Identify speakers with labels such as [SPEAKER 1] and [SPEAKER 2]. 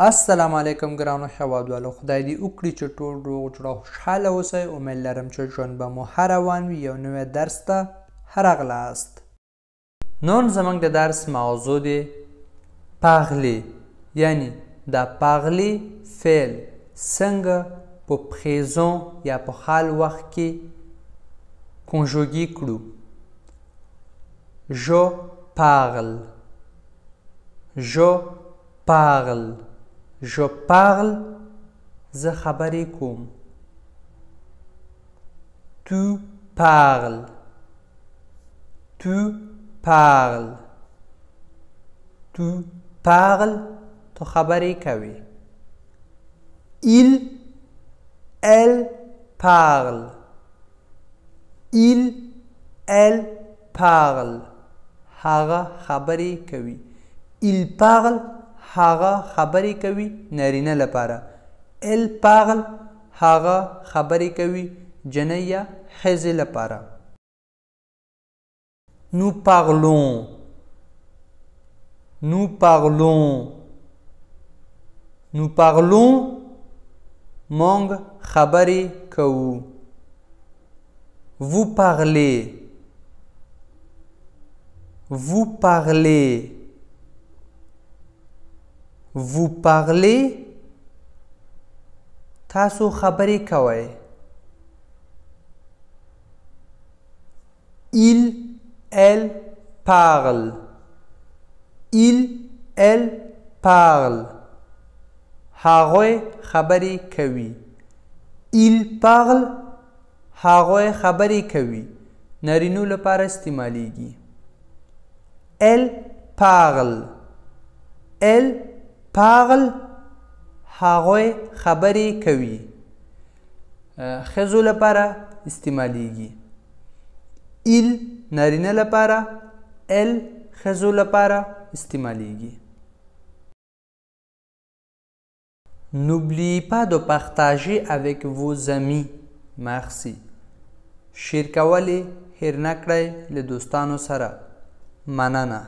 [SPEAKER 1] السلام علیکم ګرانو هیوادوالو، خدای دې وکړي چې ټول روغ جوړ او خوشحاله اوسئ. امید لرم چې ژوند به مو ښه روان وي. یو نوی درس ته ښه راغلاست. نن زموږ د درس موضوع دی parler، یعنی دا parler فعل څنګه په présent یا په حال وخت کې conjuguer کړو. Je parle، je parle، je parle، زه خبرې کوم. Tu parles، tu parles، tu parles، ته خبرې کوې. Il، elle parle، il، elle parle، هغه خبرې کوي. Il parle، هغه خبرې کوي نارینه لپاره. Elle parle، هغه خبرې کوي جنۍ یا ښځې لپاره. Nous parlons، nous parlons، nous parlons، مونږ خبرې کوو. Vous parlez، vous parlez، vous parlez، تاسو خبرې کوئ. Il، elle parle، il، elle parle، هغوی خبرې کوي. Il parle، هغوی خبرې کوي نارینو لپاره استعمالیږي. Elle parle، elle parle، هغوی خبرې کوي ښځو لپاره استعمالیږي. Il نارینه لپاره، elle ښځو لپاره استعمالیږي. N'oubliez pas de partager avec vos amis. Merci. شیر کول یې هېر نه کړئ له دوستانو سره. مننه.